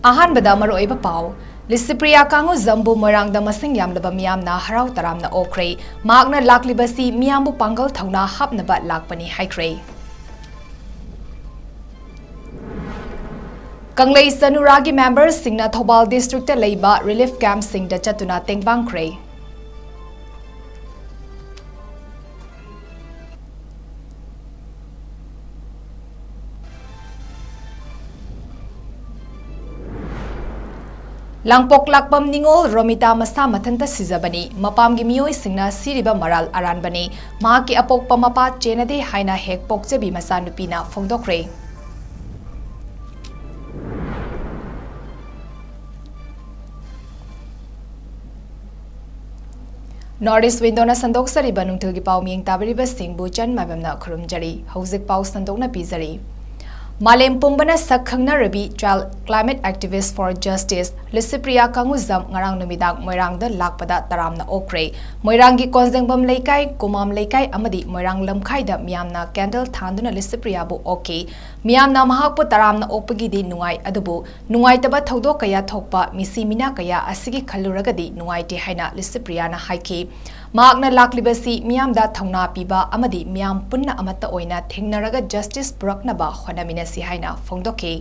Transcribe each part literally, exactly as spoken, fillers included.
ꯑꯍꯥꯟꯕꯗ ꯃꯔꯨꯑꯣꯏꯕ ꯄꯥꯎ꯫ ꯂꯤꯁꯤꯄ꯭ꯔꯤꯌꯥ ꯀꯥꯡꯉꯨꯖꯝꯕꯨ ꯃꯣꯏꯔꯥꯡꯗ ꯃꯁꯤꯡ ꯌꯥꯝꯂꯕ ꯃꯤꯌꯥꯝꯅ ꯍꯔꯥꯎ ꯇꯔꯥꯝꯅ ꯑꯣꯛꯈ꯭ꯔꯦ꯫ ꯃꯍꯥꯛꯅ ꯂꯥꯛꯂꯤꯕꯁꯤ ꯃꯤꯌꯥꯝꯕꯨ ꯄꯥꯡꯒꯜ ꯊꯧꯅꯥ ꯍꯥꯞꯅꯕ ꯂꯥꯛꯄꯅꯤ ꯍꯥꯏꯈ꯭ꯔꯦ꯫ ꯀꯪꯂꯩ ꯆꯅꯨꯔꯥꯒꯤ ꯃꯦꯝꯕꯔꯁꯤꯡꯅ ꯊꯧꯕꯥꯜ ꯗꯤꯁꯇ꯭ꯔꯤꯛꯇ ꯂꯩꯕ ꯔꯤꯂꯤꯐ ꯀꯦꯝꯞꯁꯤꯡꯗ ꯆꯠꯇꯨꯅ ꯇꯦꯡꯕꯥꯡꯈ꯭ꯔꯦ꯫ ꯂꯥꯡꯄꯣꯛ ꯂꯥꯛꯄꯝ ꯅꯤꯉꯣꯜ ꯔꯣꯃꯤꯇꯥ ꯃꯁꯥ ꯃꯊꯟꯇ ꯁꯤꯖꯕꯅꯤ꯫ ꯃꯄꯥꯝꯒꯤ ꯃꯤꯑꯣꯏꯁꯤꯡꯅ ꯁꯤꯔꯤꯕ ꯃꯔꯥꯜ ꯑꯔꯥꯟꯕꯅꯤ꯫ ꯃꯍꯥꯛꯀꯤ ꯑꯄꯣꯛꯄ ꯃꯄꯥ ꯆꯦꯟꯅꯗꯦ ꯍꯥꯏꯅ ꯍꯦꯛ ꯄꯣꯛꯆꯕꯤ ꯃꯆꯥꯅꯨꯄꯤꯅ ꯐꯣꯡꯗꯣꯛꯈ꯭ꯔꯦ꯫ North East Window ꯅ ꯁꯟꯗꯣꯛꯆꯔꯤꯕ ꯅꯨꯡꯊꯤꯜꯒꯤ ꯄꯥꯎ ꯃꯤꯌꯦꯡ ꯇꯥꯕꯤꯔꯤꯕꯁꯤꯡꯕꯨ ꯆꯟ ꯃꯥꯏꯕꯝꯅ ꯈꯨꯔꯨꯝꯖꯔꯤ꯫ ꯍꯧꯖꯤꯛ ꯄꯥꯎ ꯁꯟꯗꯣꯛꯅ ꯄꯤꯖꯔꯤ꯫ ꯃꯥꯂꯦꯝ ꯄꯨꯝꯕꯅ ꯁꯛ ꯈꯪꯅꯔꯕꯤ child climate activist for justice Licypriya ꯀꯥꯡꯉꯨꯖꯝ ꯉꯔꯥꯡ ꯅꯨꯃꯤꯗꯥꯡ ꯃꯣꯏꯔꯥꯡꯗ ꯂꯥꯛꯄꯗ ꯇꯔꯥꯝꯅ ꯑꯣꯛꯈ꯭ꯔꯦ꯫ ꯃꯣꯏꯔꯥꯡꯒꯤ ꯀꯣꯟꯖꯦꯡꯕꯝ ꯂꯩꯀꯥꯏ, ꯀꯨꯃꯥꯝ ꯂꯩꯀꯥꯏ ꯑꯃꯗꯤ ꯃꯣꯏꯔꯥꯡ ꯂꯝꯈꯥꯏꯗ ꯃꯤꯌꯥꯝꯅ candle ꯊꯥꯟꯗꯨꯅ ꯂꯤꯁꯤꯄ꯭ꯔꯤꯌꯥꯕꯨ ꯑꯣꯛꯈꯤ꯫ ꯃꯤꯌꯥꯝꯅ ꯃꯍꯥꯛꯄꯨ ꯇꯔꯥꯝꯅ ꯑꯣꯛꯄꯒꯤꯗꯤ ꯅꯨꯡꯉꯥꯏ, ꯑꯗꯨꯕꯨ ꯅꯨꯡꯉꯥꯏꯇꯕ ꯊꯧꯗꯣꯛ ꯀꯌꯥ ꯊꯣꯛꯄ, ꯃꯤꯁꯤ ꯃꯤꯅꯥ ꯀꯌꯥ ꯑꯁꯤꯒꯤ ꯈꯜꯂꯨꯔꯒꯗꯤ ꯅꯨꯡꯉꯥꯏꯇꯦ ꯍꯥꯏꯅ ꯂꯤꯁꯤꯄ꯭ꯔꯤꯌꯥꯅ ꯍꯥꯏꯈꯤ꯫ ꯃꯍꯥꯛꯅ ꯂꯥꯛꯂꯤꯕꯁꯤ ꯃꯤꯌꯥꯝꯗ ꯊꯧꯅꯥ ꯄꯤꯕ ꯑꯃꯗꯤ ꯃꯤꯌꯥꯝ ꯄꯨꯟꯅ ꯑꯃꯠꯇ ꯑꯣꯏꯅ ꯊꯦꯡꯅꯔꯒ justice ꯄꯨꯔꯛꯅꯕ ꯍꯣꯠꯅꯃꯤꯟꯅꯁꯤ ꯍꯥꯏꯅ ꯐꯣꯡꯗꯣꯛꯈꯤ꯫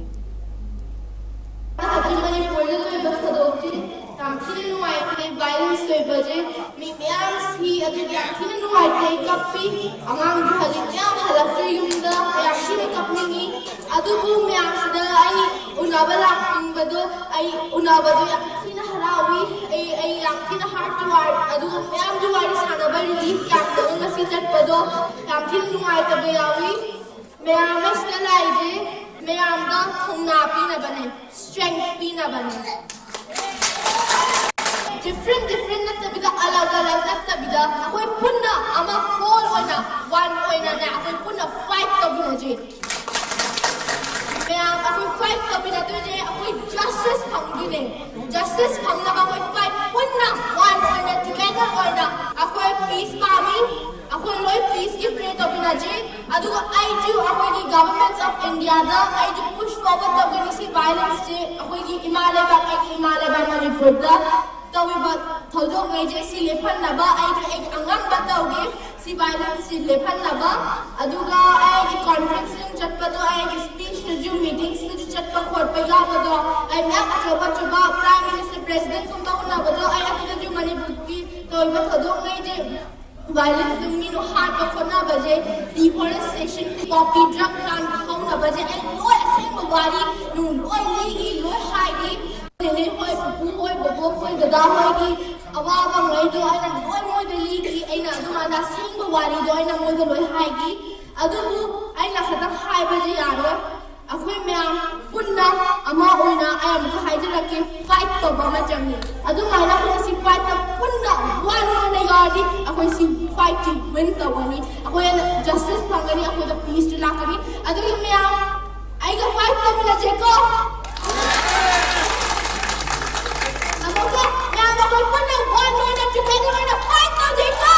ꯍꯧꯖꯤꯛ ꯃꯅꯤꯄꯨꯔꯗ ꯊꯣꯛꯏꯕ ꯊꯧꯗꯣꯛꯁꯤ ꯌꯥꯝ ꯊꯤꯅ ꯅꯨꯡꯉꯥꯏꯇꯦ꯫ Violence ꯑꯣꯏꯕꯁꯦ ꯃꯤ ꯃꯌꯥꯝ ꯁꯤ, ꯑꯗꯨꯒꯤ ꯌꯥꯝ ꯊꯤꯅ ꯅꯨꯡꯉꯥꯏꯇꯦ, ꯀꯞꯄꯤ꯫ ꯑꯉꯥꯡꯁꯨ ꯍꯧꯖꯤꯛ ꯃꯌꯥꯝ ꯍꯜꯂꯛꯇ꯭ꯔꯦ ꯌꯨꯝꯗ, ꯌꯥꯝ ꯊꯤꯅ ꯀꯞꯅꯤꯡꯉꯤ꯫ ꯑꯗꯨꯕꯨ ꯃꯌꯥꯝꯁꯤꯗ ꯑꯩ ꯎꯅꯕ ꯂꯥꯛꯅꯤꯡꯕꯗꯣ, ꯑꯩ ꯎꯅꯕꯗꯣ ꯌꯥꯝ ꯊꯤꯅ ꯍꯔꯥꯎꯏ꯫ ꯑꯩ, ꯑꯩ ꯌꯥꯝ ꯊꯤꯅ heart to heart, ꯑꯗꯨꯒ ꯃꯌꯥꯝꯁꯨ ꯋꯥꯔꯤ ꯁꯥꯟꯅꯕ relief camp ꯇ ꯉꯁꯤ ꯆꯠꯄꯗꯣ ꯌꯥꯝ ꯊꯤꯅ ꯅꯨꯡꯉꯥꯏꯇꯕ ꯌꯥꯎꯏ꯫ ꯃꯌꯥꯝ ꯑꯁꯤꯗ ꯂꯥꯛꯏꯁꯦ ꯃꯌꯥꯝꯗ ꯊꯧꯅꯥ ꯄꯤꯅꯕꯅꯦ, strength ꯄꯤꯅꯕꯅꯦ꯫ Different different ꯅꯠꯇꯕꯤꯗ, ꯑꯂꯛ ꯑꯂꯛ ꯅꯠꯇꯕꯤꯗ, ꯑꯩꯈꯣꯏ ꯄꯨꯟꯅ ꯑꯃ whole ꯑꯣꯏꯅ, one ꯑꯣꯏꯅꯅꯦ, ꯑꯩꯈꯣꯏ ꯄꯨꯟꯅ fight ꯇꯧꯃꯤꯟꯅꯁꯤ꯫ ꯃꯌꯥꯝ ꯑꯩꯈꯣꯏ fight ꯇꯧꯃꯤꯟꯅꯗꯣꯏꯁꯦ, ꯑꯩꯈꯣꯏ justice ꯐꯪꯗꯣꯏꯅꯦ꯫ Justice ꯐꯪꯅꯕ ꯑꯩꯈꯣꯏ fight ꯄꯨꯟꯅ one ꯑꯣꯏꯅ, together ꯑꯣꯏꯅ ꯑꯩꯈꯣꯏ peace ꯄꯥꯝꯃꯤ꯫ ꯑꯩꯈꯣꯏ ꯂꯣꯏ peace ꯀꯤ pray ꯇꯧꯃꯤꯟꯅꯁꯤ꯫ ꯑꯗꯨꯒ ꯑꯩꯁꯨ ꯑꯩꯈꯣꯏꯒꯤ Government of India ꯗ ꯑꯩꯁꯨ push ꯐꯣꯔꯋꯥꯔꯗ ꯇꯧꯒꯅꯤ꯫ ꯁꯤ ꯚꯥꯏꯑꯣꯂꯦꯟꯁꯁꯤ ꯑꯩꯈꯣꯏꯒꯤ ꯏꯃꯥ ꯂꯩꯕꯥꯛ, ꯑꯩꯒꯤ ꯏꯃꯥ ꯂꯩꯕꯥꯛ ꯃꯅꯤꯄꯨꯔꯗ ꯇꯧꯔꯤꯕ ꯊꯧꯗꯣꯛꯉꯩꯁꯦ ꯁꯤ ꯂꯦꯞꯍꯟꯅꯕ ꯑꯩꯒꯤ, ꯑꯩꯒꯤ ꯑꯉꯝꯕ ꯇꯧꯒꯦ꯫ ꯁꯤ ꯚꯥꯏꯑꯣꯂꯦꯟꯁꯁꯤ ꯂꯦꯞꯍꯟꯅꯕ, ꯑꯗꯨꯒ ꯑꯩꯒꯤ ꯀꯣꯟꯐ꯭ꯔꯦꯟꯁꯁꯤꯡ ꯆꯠꯄꯗꯣ, ꯑꯩꯒꯤ ꯁ꯭ꯄꯤꯆꯇꯁꯨ, ꯃꯤꯇꯤꯡꯁꯇꯁꯨ ꯆꯠꯄ ꯈꯣꯠꯄ ꯌꯥꯎꯕꯗꯣ, ꯑꯩ ꯃꯌꯥꯝ ꯑꯆꯧꯕ ꯑꯆꯧꯕ ꯄ꯭ꯔꯥꯏꯝ ꯃꯤꯅꯤꯁꯇꯔ, ꯄ꯭ꯔꯦꯁꯤꯗꯦꯟꯠꯀꯨꯝꯕ ꯎꯅꯕꯗꯣ ꯑꯩ ꯑꯗꯨꯗꯁꯨ ꯃꯅꯤꯄꯨꯔꯒꯤ ꯇꯧꯔꯤꯕ ꯊꯧꯗꯣꯛꯉꯩꯁꯦ, ꯚꯥꯏꯑꯣꯂꯦꯟꯁꯇ ꯃꯤꯅ ꯍꯥꯠꯄ ꯈꯣꯠꯅꯕꯁꯦ, ꯗꯤꯐꯣꯔꯦꯁꯇꯦꯁꯟ, ꯄꯣꯄꯤ ꯗ꯭ꯔꯒ ꯄ꯭ꯂꯥꯟ ꯍꯧꯅꯕꯁꯦ ꯑꯩ ꯂꯣꯏ ꯑꯁꯦꯡꯕ ꯋꯥꯔꯤ ꯅꯨꯡ ꯂꯣꯏ ꯂꯤꯒꯤ, ꯂꯣꯏ ꯍꯥꯏꯒꯤ꯫ ꯅꯦꯅꯦ ꯍꯣꯏ, ꯄꯨꯄꯨ ꯍꯣꯏ, ꯕꯣꯕꯣꯛ ꯍꯣꯏ, ꯗꯗꯥ ꯍꯣꯏꯒꯤ ꯑꯋꯥꯕ ꯉꯩꯗꯣ ꯑꯩꯅ ꯂꯣꯏ ꯃꯣꯏꯗ ꯂꯤꯒꯤ꯫ ꯑꯩꯅ ꯑꯗꯨꯃꯥꯏꯅ ꯑꯁꯦꯡꯕ ꯋꯥꯔꯤꯗꯣ ꯑꯩꯅ ꯃꯣꯏꯗ ꯂꯣꯏ ꯍꯥꯏꯒꯤ꯫ ꯑꯗꯨꯕꯨ ꯑꯩꯅ ꯈꯛꯇꯪ ꯍꯥꯏꯕꯁꯦ ꯌꯥꯔꯣꯏ꯫ ꯑꯩꯈꯣꯏ ꯃꯌꯥꯝ ꯄꯨꯟꯅ ꯑꯃ ꯑꯣꯏꯅ ꯑꯩ ꯑꯃꯨꯛꯀ ꯍꯥꯏꯖꯔꯛꯀꯦ, ꯐꯥꯏꯠ ꯇꯧꯕ ꯑꯃ ꯆꯪꯉꯤ꯫ ꯑꯗꯨꯃꯥꯏꯅ ꯑꯩꯈꯣꯏ ꯁꯤ ꯐꯥꯏꯠꯇ ꯄꯨꯟꯅ ꯋꯥꯟ ꯑꯣꯏꯅ ꯌꯥꯎꯔꯗꯤ ꯑꯩꯈꯣꯏ ꯁꯤ ꯐꯥꯏꯠꯁꯤ ꯋꯤꯟ ꯇꯧꯒꯅꯤ꯫ ꯑꯩꯈꯣꯏꯅ ꯖꯁꯇꯤꯁ ꯐꯪꯒꯅꯤ, ꯑꯩꯈꯣꯏꯗ ꯄꯤꯁꯇꯤ ꯂꯥꯛꯀꯅꯤ꯫ ꯑꯗꯨꯒꯤ ꯃꯌꯥꯝ ꯑꯩꯒ ꯐꯥꯏꯠ ꯇꯧꯃꯤꯟꯅꯁꯦꯀꯣ꯫ ꯑꯃꯨꯛꯀ ꯃꯌꯥꯝ ꯑꯩꯈꯣꯏ ꯄꯨꯟꯅ ꯋꯥꯟ ꯑꯣꯏꯅ ꯇꯨꯒꯦꯗꯔ ꯑꯣꯏꯅ ꯐꯥꯏꯠ ꯇꯧꯁꯦꯀꯣ꯫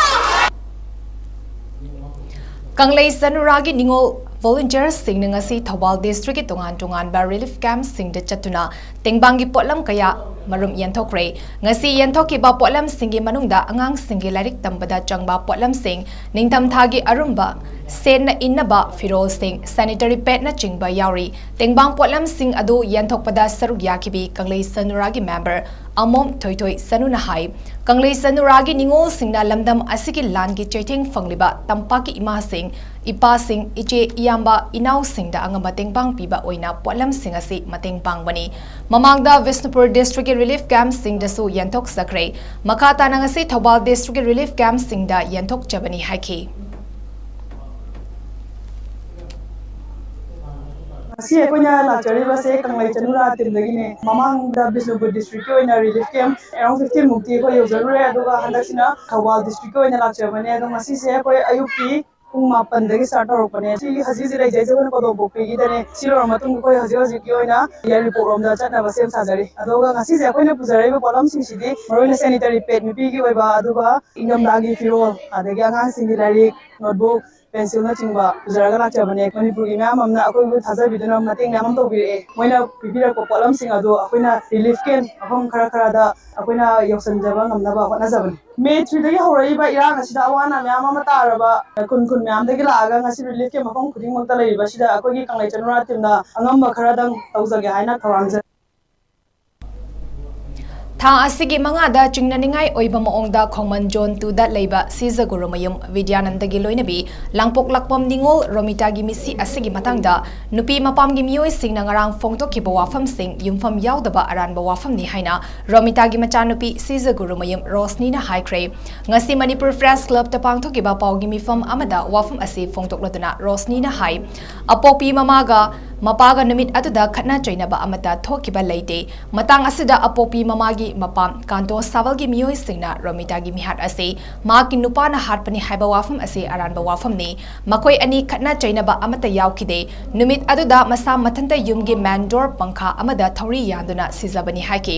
ꯀꯪꯂꯩ ꯆꯅꯨꯔꯥꯒꯤ ꯅꯤꯉꯣꯜ ꯚꯣꯂꯨꯟꯇꯤꯌꯔꯁꯤꯡꯅ ꯉꯁꯤ ꯊꯧꯕꯥꯜ ꯗꯤꯁꯇ꯭ꯔꯤꯛꯀꯤ ꯇꯣꯉꯥꯟ ꯇꯣꯉꯥꯟꯕ ꯔꯤꯂꯤꯐ ꯀꯦꯝꯞꯁꯤꯡꯗ ꯆꯠꯇꯨꯅ ꯇꯦꯡꯕꯥꯡꯒꯤ ꯄꯣꯠꯂꯝ ꯀꯌꯥ ꯃꯔꯨꯝ ꯌꯦꯟꯊꯣꯛꯈ꯭ꯔꯦ꯫ ꯉꯁꯤ ꯌꯦꯟꯊꯣꯛꯈꯤꯕ ꯄꯣꯠꯂꯝꯁꯤꯡꯒꯤ ꯃꯅꯨꯡꯗ ꯑꯉꯥꯡꯁꯤꯡꯒꯤ ꯂꯥꯏꯔꯤꯛ ꯇꯝꯕꯗ ꯆꯪꯕ ꯄꯣꯠꯂꯝꯁꯤꯡ, ꯅꯤꯡꯊꯝꯊꯥꯒꯤ ꯑꯔꯨꯝꯕ ꯁꯦꯟꯅ ꯏꯟꯅꯕ ꯐꯤꯔꯣꯜꯁꯤꯡ, ꯁꯦꯅꯤꯇꯔꯤ ꯄꯦꯗꯅꯆꯤꯡꯕ ꯌꯥꯎꯔꯤ꯫ ꯇꯦꯡꯕꯥꯡ ꯄꯣꯠꯂꯝꯁꯤꯡ ꯑꯗꯨ ꯌꯦꯟꯊꯣꯛꯄꯗ ꯁꯔꯨꯛ ꯌꯥꯈꯤꯕꯤ ꯀꯪꯂꯩ ꯆꯅꯨꯔꯥꯒꯤ ꯃꯦꯝꯕꯔ ꯑꯃꯣꯝ ꯊꯣꯏꯊꯣꯏ ꯆꯅꯨꯅ ꯍꯥꯏ, ꯀꯪꯂꯩ ꯆꯅꯨꯔꯥꯒꯤ ꯅꯤꯉꯣꯜꯁꯤꯡꯅ ꯂꯝꯗꯝ ꯑꯁꯤꯒꯤ ꯂꯥꯟꯒꯤ ꯆꯩꯊꯦꯡ ꯐꯪꯂꯤꯕ ꯇꯝꯄꯥꯛꯀꯤ ꯏꯃꯥꯁꯤꯡ, ꯏꯄꯥꯁꯤꯡ, ꯏꯆꯦ, ꯏꯌꯥꯝꯕ, ꯏꯅꯥꯎꯁꯤꯡꯗ ꯑꯉꯝꯕ ꯇꯦꯡꯕꯥꯡ ꯄꯤꯕ ꯑꯣꯏꯅ ꯄꯣꯠꯂꯝꯁꯤꯡ ꯑꯁꯤ ꯃꯇꯦꯡ ꯄꯥꯡꯕꯅꯤ꯫ ꯃꯃꯥꯡꯗ ꯕꯤꯁꯅꯨꯄꯨꯔ ꯗꯤꯁꯇ꯭ꯔꯤꯛꯀꯤ ꯔꯤꯂꯤꯐ ꯀꯦꯝꯞꯁꯤꯡꯗꯁꯨ ꯌꯦꯟꯊꯣꯛꯆꯈ꯭ꯔꯦ꯫ ꯃꯈꯥ ꯇꯥꯅ ꯉꯁꯤ ꯊꯧꯕꯥꯜ ꯗꯤꯁꯇ꯭ꯔꯤꯛꯀꯤ ꯔꯤꯂꯤꯐ ꯀꯦꯝꯞꯁꯤꯡꯗ ꯌꯦꯟꯊꯣꯛꯆꯕꯅꯤ ꯍꯥꯏꯈꯤ꯫ ꯉꯁꯤ ꯑꯩꯈꯣꯏꯅ ꯂꯥꯛꯆꯔꯤꯕꯁꯦ ꯀꯪꯂꯩ ꯆꯅꯨꯔꯥ ꯇꯤꯝꯗꯒꯤꯅꯦ꯫ ꯃꯃꯥꯡꯗ ꯕꯤꯁꯅꯨꯄꯨꯔ ꯗꯤꯁꯇ꯭ꯔꯤꯛꯀꯤ ꯑꯣꯏꯅ ꯔꯤꯂꯤꯐ ꯀꯦꯝꯞ ꯑꯦꯔꯥꯎꯟ ꯐꯤꯐꯇꯤꯟ ꯃꯨꯛꯇꯤ ꯑꯩꯈꯣꯏ ꯌꯧꯖꯔꯨꯔꯦ, ꯑꯗꯨꯒ ꯍꯟꯗꯛꯁꯤꯅ ꯊꯧꯕꯥꯜ ꯗꯤꯁꯇ꯭ꯔꯤꯛꯀꯤ ꯑꯣꯏꯅ ꯂꯥꯛꯆꯕꯅꯦ꯫ ꯑꯗꯣ ꯉꯁꯤꯁꯦ ꯑꯩꯈꯣꯏ ꯑꯌꯨꯛꯀꯤ ꯄꯨꯡ ꯃꯥꯄꯟꯗꯒꯤ ꯁ꯭ꯇꯥꯔꯠ ꯇꯧꯔꯛꯄꯅꯦ꯫ ꯁꯤꯒꯤ ꯍꯧꯖꯤꯛ ꯍꯧꯖꯤꯛ ꯂꯩꯖꯩꯁꯦ ꯑꯩꯈꯣꯏꯅ ꯀꯣꯗꯣꯝꯄꯣꯛꯄꯤꯒꯤꯗꯅꯦ꯫ ꯁꯤ ꯂꯣꯏꯔ ꯃꯇꯨꯡꯗ ꯑꯩꯈꯣꯏ ꯍꯧꯖꯤꯛ ꯍꯧꯖꯤꯛꯀꯤ ꯑꯣꯏꯅ ꯌꯥꯏꯔꯤꯄꯣꯛꯂꯣꯝꯗ ꯆꯠꯅꯕ ꯁꯦꯝ ꯁꯥꯖꯔꯤ꯫ ꯑꯗꯨꯒ ꯉꯁꯤꯁꯦ ꯑꯩꯈꯣꯏꯅ ꯄꯨꯖꯔꯛꯏꯕ ꯄꯣꯠꯂꯝꯁꯤꯡꯁꯤꯗꯤ ꯃꯔꯨꯑꯣꯏꯅ ꯁꯦꯅꯤꯇꯔꯤ ꯄꯦꯗ ꯅꯨꯄꯤꯒꯤ ꯑꯣꯏꯕ, ꯑꯗꯨꯒ ꯏꯪꯊꯝꯊꯥꯒꯤ ꯐꯤꯔꯣꯜ, ꯑꯗꯒꯤ ꯑꯉꯥꯡꯁꯤꯡꯒꯤ ꯂꯥꯏꯔꯤꯛ, ꯅꯣꯠꯕꯨꯛ, ꯄꯦꯟꯁꯤꯜꯅꯆꯤꯡꯕ ꯄꯨꯖꯔꯒ ꯂꯥꯛꯆꯕꯅꯦ꯫ ꯃꯅꯤꯄꯨꯔꯒꯤ ꯃꯌꯥꯝ ꯑꯃꯅ ꯑꯩꯈꯣꯏꯕꯨ ꯊꯥꯖꯕꯤꯗꯨꯅ ꯃꯇꯦꯡ ꯃꯌꯥꯝ ꯑꯃ ꯇꯧꯕꯤꯔꯛꯑꯦ꯫ ꯃꯣꯏꯅ ꯄꯤꯕꯤꯔꯛꯄ ꯄꯣꯠꯂꯝꯁꯤꯡ ꯑꯗꯨ ꯑꯩꯈꯣꯏꯅ ꯔꯤꯂꯤꯐ ꯀꯦꯝ ꯃꯐꯝ ꯈꯔ ꯈꯔꯗ ꯑꯩꯈꯣꯏꯅ ꯌꯧꯁꯤꯟꯖꯕ ꯉꯝꯅꯕ ꯍꯣꯠꯅꯖꯕꯅꯤ꯫ ꯃꯦ ꯊ꯭ꯔꯤꯗꯒꯤ ꯍꯧꯔꯛꯏꯕ ꯏꯔꯥꯡ ꯑꯁꯤꯗ ꯑꯋꯥ ꯑꯅꯥ ꯃꯌꯥꯝ ꯑꯃ ꯇꯥꯔꯕ ꯈꯨꯟ ꯈꯨꯟ ꯃꯌꯥꯝꯗꯒꯤ ꯂꯥꯛꯑꯒ ꯉꯁꯤ ꯔꯤꯂꯤꯐ ꯀꯦꯝ ꯃꯐꯝ ꯈꯨꯗꯤꯡꯃꯛꯇ ꯂꯩꯔꯤꯕꯁꯤꯗ ꯑꯩꯈꯣꯏꯒꯤ ꯀꯪꯂꯩ ꯆꯅꯨꯔꯥ ꯇꯤꯝꯅ ꯑꯉꯝꯕ ꯈꯔꯗꯪ ꯇꯧꯖꯒꯦ ꯍꯥꯏꯅ ꯊꯧꯔꯥꯡꯖꯔꯤ꯫ ꯊꯥ ꯑꯁꯤꯒꯤ ꯃꯉꯥꯗ ꯆꯤꯡꯅꯅꯤꯡꯉꯥꯏ ꯑꯣꯏꯕ ꯃꯑꯣꯡꯗ ꯈꯣꯡꯃꯟ ꯖꯣꯟ ꯇꯨꯗ ꯂꯩꯕ ꯁꯤꯖꯒꯨꯔꯨꯃꯌꯨꯝ ꯕꯤꯗ꯭ꯌꯥꯅꯟꯗꯒꯤ ꯂꯣꯏꯅꯕꯤ ꯂꯥꯡꯄꯣꯛꯂꯥꯛꯄꯝ ꯅꯤꯉꯣꯜ ꯔꯣꯃꯤꯇꯥꯒꯤ ꯃꯤꯁꯤ ꯑꯁꯤꯒꯤ ꯃꯇꯥꯡꯗ ꯅꯨꯄꯤ ꯃꯄꯥꯝꯒꯤ ꯃꯤꯑꯣꯏꯁꯤꯡꯅ ꯉꯔꯥꯡ ꯐꯣꯡꯗꯣꯛꯈꯤꯕ ꯋꯥꯐꯝꯁꯤꯡ ꯌꯨꯝꯐꯝ ꯌꯥꯎꯗꯕ ꯑꯔꯥꯟꯕ ꯋꯥꯐꯝꯅꯤ ꯍꯥꯏꯅ ꯔꯣꯃꯤꯇꯥꯒꯤ ꯃꯆꯥꯅꯨꯄꯤ ꯁꯤꯖꯒꯨꯔꯨꯃꯌꯨꯝ ꯔꯣꯁꯅꯤꯅ ꯍꯥꯏꯈ꯭ꯔꯦ꯫ ꯉꯁꯤ ꯃꯅꯤꯄꯨꯔ ꯄ꯭ꯔꯦꯁ ꯀ꯭ꯂꯕꯇ ꯄꯥꯡꯊꯣꯛꯈꯤꯕ ꯄꯥꯎꯒꯤ ꯃꯤꯐꯝ ꯑꯃꯗ ꯋꯥꯐꯝ ꯑꯁꯤ ꯐꯣꯡꯗꯣꯛꯂꯗꯨꯅ ꯔꯣꯁꯅꯤꯅ ꯍꯥꯏ, ꯑꯄꯣꯛꯄꯤ ꯃꯃꯥꯒ ꯃꯄꯥꯒ ꯅꯨꯃꯤꯠ ꯑꯗꯨꯗ ꯈꯠꯅ ꯆꯩꯅꯕ ꯑꯃꯠꯇ ꯊꯣꯛꯈꯤꯕ ꯂꯩꯇꯦ꯫ ꯃꯇꯥꯡ ꯑꯁꯤꯗ ꯑꯄꯣꯛꯄꯤ ꯃꯃꯥꯒꯤ ꯃꯄꯥꯝ ꯀꯥꯟꯇꯣ ꯁꯥꯕꯜꯒꯤ ꯃꯤꯑꯣꯏꯁꯤꯡꯅ ꯔꯣꯃꯤꯇꯥꯒꯤ ꯃꯤꯍꯥꯠ ꯑꯁꯤ ꯃꯍꯥꯛꯀꯤ ꯅꯨꯄꯥꯅ ꯍꯥꯠꯄꯅꯤ ꯍꯥꯏꯕ ꯋꯥꯐꯝ ꯑꯁꯤ ꯑꯔꯥꯟꯕ ꯋꯥꯐꯝꯅꯤ꯫ ꯃꯈꯣꯏ ꯑꯅꯤ ꯈꯠꯅ ꯆꯩꯅꯕ ꯑꯃꯠꯇ ꯌꯥꯎꯈꯤꯗꯦ꯫ ꯅꯨꯃꯤꯠ ꯑꯗꯨꯗ ꯃꯁꯥ ꯃꯊꯟꯇ ꯌꯨꯝꯒꯤ ꯃꯦꯟ ꯗꯣꯔ ꯄꯪꯈꯥ ꯑꯃꯗ ꯊꯧꯔꯤ ꯌꯥꯟꯗꯨꯅ ꯁꯤꯖꯕꯅꯤ ꯍꯥꯏꯈꯤ꯫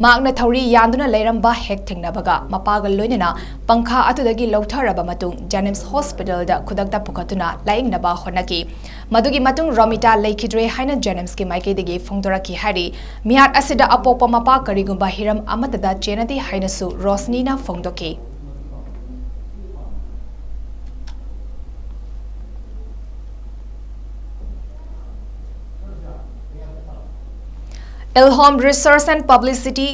ꯃꯍꯥꯛꯅ ꯊꯧꯔꯤ ꯌꯥꯟꯗꯨꯅ ꯂꯩꯔꯝꯕ ꯍꯦꯛ ꯊꯦꯡꯅꯕꯒ ꯃꯄꯥꯒ ꯂꯣꯏꯅꯅ ꯄꯪꯈꯥ ꯑꯗꯨꯗꯒꯤ ꯂꯧꯊꯔꯕ ꯃꯇꯨꯡ ꯖꯦꯅꯤꯝꯁ ꯍꯣꯁꯄꯤꯇꯥꯜꯗ ꯈꯨꯗꯛꯇ ꯄꯨꯈꯠꯇꯨꯅ ꯂꯥꯌꯦꯡꯅꯕ ꯍꯣꯠꯅꯈꯤ꯫ ꯃꯗꯨꯒꯤ ꯃꯇꯨꯡ ꯔꯣꯃꯤꯇꯥ ꯂꯩꯈꯤꯗ꯭ꯔꯦ ꯍꯥꯏꯅ ꯖꯦꯅꯤꯝꯁꯀꯤ ꯃꯥꯏꯀꯩꯗꯒꯤ ꯐꯣꯡꯗꯣꯔꯛꯈꯤ ꯍꯥꯏꯔꯤ꯫ ꯃꯤꯍꯥꯠ ꯑꯁꯤꯗ ꯑꯄꯣꯛꯄ ꯃꯄꯥ ꯀꯔꯤꯒꯨꯝꯕ ꯍꯤꯔꯝ ꯑꯃꯠꯇꯗ ꯆꯦꯟꯅꯗꯦ ꯍꯥꯏꯅꯁꯨ ꯔꯣꯁꯅꯤꯅ ꯐꯣꯡꯗꯣꯛꯈꯤ꯫ ꯏꯜꯍꯣꯝ Research and Publicity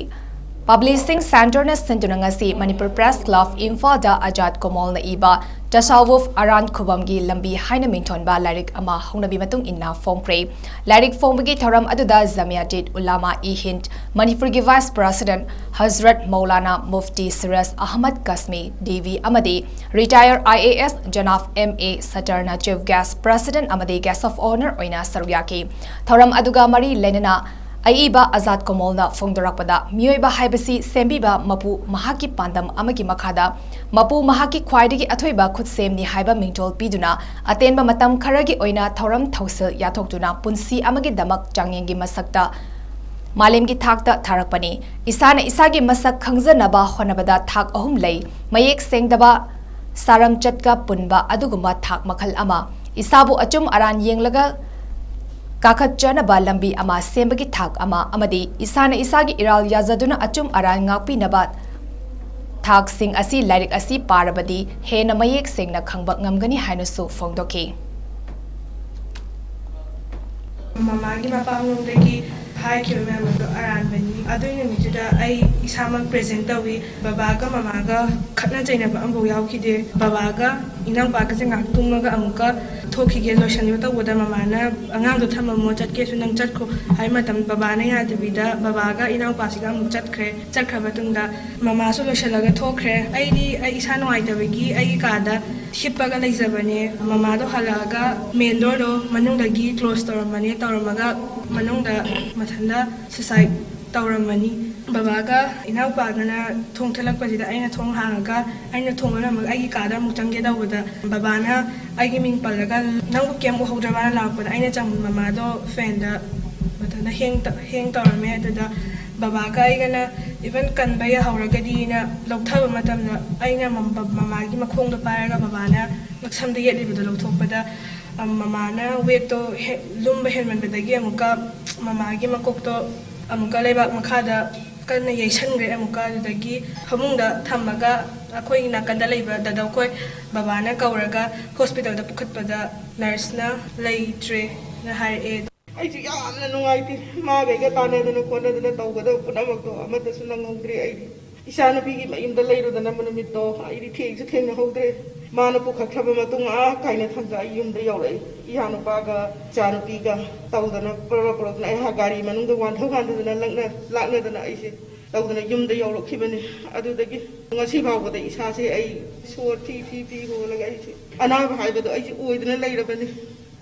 Publishing Centreꯅ ꯁꯤꯟꯗꯨꯅ ꯉꯁꯤ ꯃꯅꯤꯄꯨꯔ ꯄ꯭ꯔꯦꯁ ꯀ꯭ꯂꯕ ꯏꯝꯐꯥꯜꯗ ꯑꯖꯥꯗ ꯀꯣꯃꯣꯜꯅ ꯏꯕ ꯇꯁꯥꯋꯨꯐ ꯑꯔꯥꯟ ꯈꯨꯕꯝꯒꯤ ꯂꯝꯕꯤ ꯍꯥꯏꯅ ꯃꯤꯡꯊꯣꯟꯕ ꯂꯥꯏꯔꯤꯛ ꯑꯃ ꯍꯧꯅꯕꯤ ꯃꯇꯨꯡ ꯏꯟꯅ ꯐꯣꯡꯈ꯭ꯔꯦ꯫ ꯂꯥꯏꯔꯤꯛ ꯐꯣꯡꯕꯒꯤ ꯊꯧꯔꯝ ꯑꯗꯨꯗ ꯖꯃꯤꯌꯥꯇꯤꯠ ꯎꯂꯥꯃꯥ ꯏ ꯍꯤꯟꯗ ꯃꯅꯤꯄꯨꯔꯒꯤ ꯚꯥꯏꯁ ꯄ꯭ꯔꯦꯁꯤꯗꯦꯟꯠ ꯍꯖꯔꯠ ꯃꯧꯂꯥꯅꯥ ꯃꯨꯐꯇꯤ ꯁꯤꯔꯥꯖ ꯑꯍꯃꯗ ꯀꯥꯁꯃꯤ ꯗꯤꯚꯤ ꯑꯃꯗꯤ ꯔꯤꯇꯥꯌꯔ ꯑꯥꯏ ꯑꯦ ꯑꯦꯁ ꯖꯅꯥꯕ ꯑꯦꯝ ꯑꯦ ꯁꯇꯔꯅ ꯆꯤꯐ ꯒꯦꯁ ꯄ꯭ꯔꯦꯁꯤꯗꯦꯟꯠ ꯑꯃꯗꯤ ꯒꯦꯁ ꯑꯣꯐ ꯑꯣꯅꯔ ꯑꯣꯏꯅ ꯁꯔꯨꯛ ꯌꯥꯈꯤ꯫ ꯊꯧꯔꯝ ꯑꯗꯨꯒ ꯃꯔꯤ ꯂꯩꯅꯅ ꯑꯏꯕ ꯑꯖꯥꯗ ꯀꯣꯃꯣꯜꯅ ꯐꯣꯡꯗꯣꯔꯛꯄꯗ ꯃꯤꯑꯣꯏꯕ ꯍꯥꯏꯕꯁꯤ ꯁꯦꯝꯕꯤꯕ ꯃꯄꯨ ꯃꯍꯥꯛꯀꯤ ꯄꯥꯟꯗꯝ ꯑꯃꯒꯤ ꯃꯈꯥꯗ ꯃꯄꯨ ꯃꯍꯥꯛꯀꯤ ꯈ꯭ꯋꯥꯏꯗꯒꯤ ꯑꯊꯣꯏꯕ ꯈꯨꯠꯁꯦꯝꯅꯤ ꯍꯥꯏꯕ ꯃꯤꯡꯊꯣꯜ ꯄꯤꯗꯨꯅ ꯑꯇꯦꯟꯕ ꯃꯇꯝ ꯈꯔꯒꯤ ꯑꯣꯏꯅ ꯊꯧꯔꯝ ꯊꯧꯁꯤꯜ ꯌꯥꯊꯣꯛꯇꯨꯅ ꯄꯨꯟꯁꯤ ꯑꯃꯒꯤꯗꯃꯛ ꯆꯥꯡꯌꯦꯡꯒꯤ ꯃꯁꯛꯇ ꯃꯥꯂꯦꯝꯒꯤ ꯊꯥꯛꯇ ꯊꯥꯔꯛꯄꯅꯤ꯫ ꯏꯁꯥꯅ ꯏꯁꯥꯒꯤ ꯃꯁꯛ ꯈꯪꯖꯅꯕ ꯍꯣꯠꯅꯕꯗ ꯊꯥꯛ ꯑꯍꯨꯝ ꯂꯩ: ꯃꯌꯦꯛ ꯁꯦꯡꯗꯕ, ꯁꯥꯔꯝꯆꯠꯀ ꯄꯨꯟꯕ ꯑꯗꯨꯒꯨꯝꯕ ꯊꯥꯛ ꯃꯈꯜ ꯑꯃ, ꯏꯁꯥꯕꯨ ꯑꯆꯨꯝ ꯑꯔꯥꯟ ꯌꯦꯡꯂꯒ ꯀꯥꯈꯠꯆꯅꯕ ꯂꯝꯕꯤ ꯑꯃ ꯁꯦꯝꯕꯒꯤ ꯊꯥꯛ ꯑꯃ, ꯑꯃꯗꯤ ꯏꯁꯥꯅ ꯏꯁꯥꯒꯤ ꯏꯔꯥꯜ ꯌꯥꯖꯗꯨꯅ ꯑꯆꯨꯝ ꯑꯔꯥꯟ ꯉꯥꯛꯄꯤꯅꯕ ꯊꯥꯛꯁꯤꯡ ꯑꯁꯤ ꯂꯥꯏꯔꯤꯛ ꯑꯁꯤ ꯄꯥꯔꯕꯗꯤ ꯍꯦꯟꯅ ꯃꯌꯦꯛ ꯁꯦꯡꯅ ꯈꯪꯕ ꯉꯝꯒꯅꯤ ꯍꯥꯏꯅꯁꯨ ꯐꯣꯡꯗꯣꯛꯈꯤ꯫ ꯃꯃꯥꯒꯤ ꯃꯄꯥꯝꯂꯣꯝꯗꯒꯤ ꯍꯥꯏꯈꯤꯕ ꯃꯌꯥꯝ ꯑꯗꯣ ꯑꯔꯥꯟꯕꯅꯤ꯫ ꯑꯗꯨꯒꯤ ꯅꯨꯃꯤꯠꯇꯨꯗ ꯑꯩ ꯏꯁꯥꯃꯛ ꯄ꯭ꯔꯦꯖꯦꯟ ꯇꯧꯏ꯫ ꯕꯕꯥꯒ ꯃꯃꯥꯒ ꯈꯠꯅ ꯆꯩꯅꯕ ꯑꯃꯐꯥꯎ ꯌꯥꯎꯈꯤꯗꯦ꯫ ꯕꯕꯥꯒ ꯏꯅꯥꯎꯄꯥꯒꯁꯦ ꯉꯥꯏꯍꯥꯛ ꯇꯨꯝꯃꯒ ꯑꯃꯨꯛꯀ ꯊꯣꯛꯈꯤꯒꯦ, ꯂꯣꯏꯁꯤꯟꯒꯦ ꯇꯧꯕꯗ ꯃꯃꯥꯅ, "ꯑꯉꯥꯡꯗꯣ ꯊꯝꯃꯝꯃꯣ, ꯆꯠꯀꯦꯁꯨ ꯅꯪ ꯆꯠꯈꯣ" ꯍꯥꯏ ꯃꯇꯝ ꯕꯕꯥꯅ ꯌꯥꯗꯕꯤꯗ ꯕꯕꯥꯒ ꯏꯅꯥꯎꯄꯥꯁꯤꯒ ꯑꯃꯨꯛ ꯆꯠꯈ꯭ꯔꯦ꯫ ꯆꯠꯈ꯭ꯔ ꯃꯇꯨꯡꯗ ꯃꯃꯥꯁꯨ ꯂꯣꯏꯁꯤꯜꯂꯒ ꯊꯣꯛꯈ꯭ꯔꯦ꯫ ꯑꯩꯗꯤ ꯑꯩ ꯏꯁꯥ ꯅꯨꯡꯉꯥꯏꯇꯕꯒꯤ ꯑꯩꯒꯤ ꯀꯥꯗ ꯍꯤꯞꯄꯒ ꯂꯩꯖꯕꯅꯦ꯫ ꯃꯃꯥꯗꯣ ꯍꯜꯂꯛꯑꯒ ꯃꯦꯟ ꯗꯣꯔꯗꯣ ꯃꯅꯨꯡꯗꯒꯤ ꯀ꯭ꯂꯣꯁ ꯇꯧꯔꯝꯕꯅꯦ, ꯇꯧꯔꯝꯃꯒ ꯃꯅꯨꯡꯗ ꯃꯊꯟꯇ ꯁꯨꯁꯥꯏꯠ ꯇꯧꯔꯝꯃꯅꯤ꯫ ꯕꯕꯥꯒ ꯏꯅꯥꯎꯄꯥꯒꯅ ꯊꯣꯡ ꯊꯤꯜꯂꯛꯄꯁꯤꯗ ꯑꯩꯅ ꯊꯣꯡ ꯍꯥꯡꯉꯒ ꯑꯩꯅ ꯊꯣꯡ ꯂꯣꯜꯂꯝꯃꯒ ꯑꯩꯒꯤ ꯀꯥꯗ ꯑꯃꯨꯛ ꯆꯪꯒꯦ ꯇꯧꯕꯗ ꯕꯕꯥꯅ ꯑꯩꯒꯤ ꯃꯤꯡ ꯄꯜꯂꯒ, "ꯅꯪꯕꯨ ꯀꯩꯝ ꯎꯍꯧꯗ꯭ꯔꯕꯅ?" ꯂꯥꯎꯔꯛꯄꯗ ꯑꯩꯅ ꯆꯪꯕ ꯃꯃꯥꯗꯣ ꯐꯦꯟꯗ ꯃꯊꯟꯇ ꯍꯦꯡ ꯇ-, ꯍꯦꯡ ꯇꯧꯔꯝꯃꯦ꯫ ꯑꯗꯨꯗ ꯕꯕꯥꯒ ꯑꯩꯒꯅ ꯏꯚꯟ ꯀꯟꯕ ꯌꯥꯍꯧꯔꯒꯗꯤꯅ ꯂꯧꯊꯕ ꯃꯇꯝꯗ ꯑꯩꯅ ꯃꯝ-, ꯃꯃꯥꯒꯤ ꯃꯈꯣꯡꯗꯣ ꯄꯥꯏꯔꯒ ꯕꯕꯥꯅ ꯉꯛꯁꯝꯗ ꯌꯦꯠꯂꯤꯕꯗꯣ ꯂꯧꯊꯣꯛꯄꯗ, ꯑ, ꯃꯃꯥꯅ ꯋꯦꯠꯇꯣ ꯍꯦ-, ꯂꯨꯝꯕ ꯍꯦꯟꯃꯟꯕꯗꯒꯤ ꯑꯃꯨꯛꯀ ꯃꯃꯥꯒꯤ ꯃꯀꯣꯛꯇꯣ ꯑꯃꯨꯛꯀ ꯂꯩꯕꯥꯛ ꯃꯈꯥꯗ ꯀꯟꯅ ꯌꯩꯁꯟꯈ꯭ꯔꯦ꯫ ꯑꯃꯨꯛꯀ ꯑꯗꯨꯗꯒꯤ ꯐꯃꯨꯡꯗ ꯊꯝꯃꯒ ꯑꯩꯈꯣꯏꯒꯤ ꯅꯥꯀꯟꯗ ꯂꯩꯕ ꯗꯗꯧꯈꯣꯏ ꯕꯕꯥꯅ ꯀꯧꯔꯒ ꯍꯣꯁꯄꯤꯇꯥꯜꯗ ꯄꯨꯈꯠꯄꯗ ꯅꯔꯁꯅ "ꯂꯩꯇ꯭ꯔꯦꯅ" ꯍꯥꯏꯔꯛꯑꯦ꯫ ꯑꯩꯁꯨ ꯌꯥꯝꯅ ꯅꯨꯡꯉꯥꯏꯇꯦ꯫ ꯃꯥꯒꯩꯒ ꯇꯥꯟꯅꯗꯅ ꯈꯣꯠꯅꯗꯅ ꯇꯧꯒꯗꯕ ꯄꯨꯝꯅꯃꯛꯇꯣ ꯑꯃꯠꯇꯁꯨ ꯅꯪꯍꯧꯗ꯭ꯔꯦ꯫ ꯑꯩꯗꯤ ꯏꯆꯥꯅꯨꯄꯤꯒꯤ ꯃꯌꯨꯝꯗ ꯂꯩꯔꯨꯗꯅꯕ ꯅꯨꯃꯤꯠꯇꯣ ꯑꯩꯗꯤ ꯊꯦꯡꯁꯨ ꯊꯦꯡꯅꯍꯧꯗ꯭ꯔꯦ꯫ ꯃꯥꯅ ꯄꯨꯈꯠꯈ꯭ꯔꯕ ꯃꯇꯨꯡ ꯑꯥ ꯀꯥꯏꯅ ꯊꯪꯖ ꯑꯩ ꯌꯨꯝꯗ ꯌꯧꯔꯛꯏ꯫ ꯏꯌꯥꯅꯨꯄꯥꯒ ꯏꯆꯥꯅꯨꯄꯤꯒ ꯇꯧꯗꯅ ꯄꯨꯔꯛ ꯄꯨꯔꯛꯇꯅ ꯑꯩꯍꯥꯛ ꯒꯥꯔꯤ ꯃꯅꯨꯡꯗ ꯋꯥꯟꯊꯧ ꯋꯥꯟꯊꯗꯅ ꯂꯛꯅ-, ꯂꯥꯛꯅꯗꯅ ꯑꯩꯁꯦ ꯇꯧꯗꯅ ꯌꯨꯝꯗ ꯌꯧꯔꯛꯈꯤꯕꯅꯤ꯫ ꯑꯗꯨꯗꯒꯤ ꯉꯁꯤ ꯐꯥꯎꯕꯗ ꯏꯁꯥꯁꯦ ꯑꯩ ꯁꯣꯔ ꯊꯤ ꯊꯤ ꯊꯤ ꯍꯣꯜꯂꯒ ꯑꯩꯁꯦ ꯑꯅꯥꯕ ꯍꯥꯏꯕꯗꯣ ꯑꯩꯁꯦ ꯑꯣꯏꯗꯅ ꯂꯩꯔꯕꯅꯤ꯫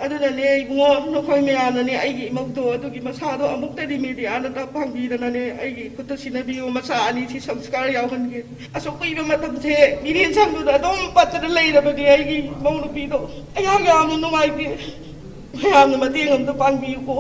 ꯑꯗꯨꯅꯅꯦ ꯏꯕꯨꯡꯉꯣ, ꯅꯈꯣꯏ ꯃꯌꯥꯝꯅꯅꯦ ꯑꯩꯒꯤ ꯏꯃꯧꯗꯣ ꯑꯗꯨꯒꯤ ꯃꯁꯥꯗꯣ ꯑꯃꯨꯛꯇꯗꯤ ꯃꯦꯗꯤꯌꯥꯅ ꯇ-, ꯄꯥꯡꯕꯤꯗꯅꯅꯦ ꯑꯩꯒꯤ ꯈꯨꯠꯇ ꯁꯤꯟꯅꯕꯤꯌꯨ꯫ ꯃꯆꯥ ꯑꯅꯤꯁꯤ ꯁꯪꯁꯀꯥꯔ ꯌꯥꯎꯍꯟꯒꯦ꯫ ꯑꯁꯨꯛ ꯀꯨꯏꯕ ꯃꯇꯝꯁꯦ ꯃꯤꯔꯦꯟ ꯁꯪꯗꯨꯗ ꯑꯗꯨꯝ ꯄꯠꯇꯅ ꯂꯩꯔꯕꯅꯦ ꯑꯩꯒꯤ ꯏꯃꯧ ꯅꯨꯄꯤꯗꯣ꯫ ꯑꯩꯍꯥꯛ ꯌꯥꯝꯅ ꯅꯨꯡꯉꯥꯏꯇꯦ꯫ ꯃꯌꯥꯝꯅ ꯃꯇꯦꯡ ꯑꯝꯇ ꯄꯥꯡꯕꯤꯌꯨꯀꯣ꯫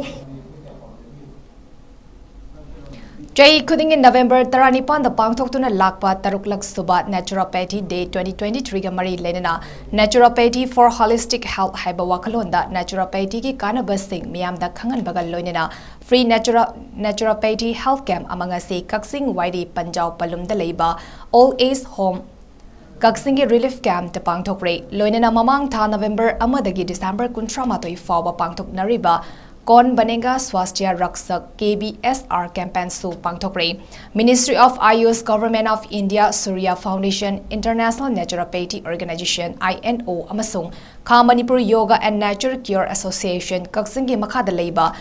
ꯆꯍꯤ ꯈꯨꯗꯤꯡꯒꯤ ꯅꯕꯦꯝꯕꯔ ꯇꯔꯥꯅꯤꯄꯥꯟꯗ ꯄꯥꯡꯊꯣꯛꯇꯨꯅ ꯂꯥꯛꯄ ꯇꯔꯨꯛꯂꯛ ꯁꯨꯕ Naturopathy Day twenty twenty-three-ꯒ ꯃꯔꯤ ꯂꯩꯅꯅ Naturopathy for Holistic Health ꯍꯥꯏꯕ ꯋꯥꯈꯜꯂꯣꯟꯗ naturopathy-ꯒꯤ ꯀꯥꯟꯅꯕꯁꯤꯡ ꯃꯤꯌꯥꯝꯗ ꯈꯪꯍꯟꯕꯒ ꯂꯣꯏꯅꯅ free natura-, naturopathy health camp ꯑꯃ ꯉꯁꯤ ꯀꯛꯆꯤꯡ ꯋꯥꯏꯔꯤ ꯄꯟꯖꯥꯎ ꯄꯂꯨꯝꯗ ꯂꯩꯕ Old Age Home ꯀꯛꯆꯤꯡꯒꯤ relief camp ꯇ ꯄꯥꯡꯊꯣꯛꯈ꯭ꯔꯦ꯫ ꯂꯣꯏꯅꯅ ꯃꯃꯥꯡ ꯊꯥ ꯅꯕꯦꯝꯕꯔ ꯑꯃꯗꯒꯤ ꯗꯤꯁꯦꯝꯕꯔ ꯀꯨꯟꯊ꯭ꯔꯥ ꯃꯥꯊꯣꯏ ꯐꯥꯎꯕ ꯄꯥꯡꯊꯣꯛꯅꯔꯤꯕ Kaun Banega Swasthya Rakshak, K B S R campaign ꯁꯨ ꯄꯥꯡꯊꯣꯛꯈ꯭ꯔꯦ꯫ Ministry of Ayush, Government of India, Surya Foundation, International Naturopathy Organization, I N O, ꯑꯃꯁꯨꯡ ꯈꯥ Manipur Yoga and Nature Care Association ꯀꯛꯆꯤꯡꯒꯤ ꯃꯈꯥꯗ ꯂꯩꯕ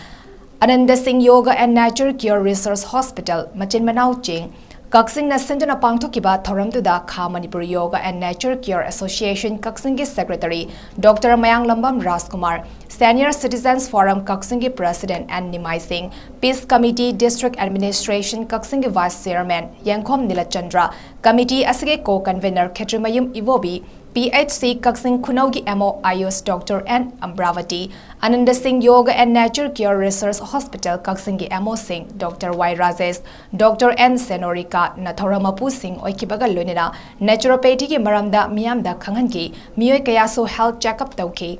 ꯑꯅꯟꯗ ꯁꯤꯡ Yoga and Nature Care Research Hospital, ꯃꯆꯤꯟ ꯃꯅꯥꯎ ꯆꯤꯡ, ꯀꯛꯆꯤꯡꯅ ꯁꯤꯟꯗꯨꯅ ꯄꯥꯡꯊꯣꯛꯈꯤꯕ ꯊꯧꯔꯝꯗꯨꯗ ꯈꯥ Manipur Yoga and Nature Care Association ꯀꯛꯆꯤꯡꯒꯤ secretary Doctor ꯃꯌꯥꯡꯂꯝꯕꯝ ꯔꯥꯖꯀꯨꯃꯥꯔ, Senior Citizens Forum ꯀꯛꯆꯤꯡꯒꯤ president N ꯅꯤꯃꯥꯏ ꯁꯤꯡ, Peace Committee, District Administration ꯀꯛꯆꯤꯡꯒꯤ vice chairman ꯌꯦꯡꯈꯣꯝ ꯅꯤꯂꯆꯟꯗ꯭ꯔ, committee ꯑꯁꯤꯒꯤ co-convenor ꯈꯦꯇ꯭ꯔꯤꯃꯌꯨꯝ ꯏꯕꯣꯕꯤ, P H C ꯀꯛꯆꯤꯡ ꯈꯨꯅꯧꯒꯤ M O Ayush Doctor N ꯑꯝꯕ꯭ꯔꯥꯋꯇꯤ, Anand ꯁꯤꯡ Yoga and Nature Care Research Hospital ꯀꯛꯆꯤꯡꯒꯤ M O ꯁꯤꯡ Doctor Y Rajesh, Doctor N ꯁꯦꯅꯣꯔꯤꯀꯥꯅ ꯊꯧꯔꯝ ꯃꯄꯨꯁꯤꯡ ꯑꯣꯏꯈꯤꯕꯒ ꯂꯣꯏꯅꯅ naturopathy-ꯒꯤ ꯃꯔꯝꯗ ꯃꯤꯌꯥꯝꯗ ꯈꯪꯍꯟꯈꯤ꯫ ꯃꯤꯑꯣꯏ ꯀꯌꯥꯁꯨ health checkup ꯇꯧꯈꯤ꯫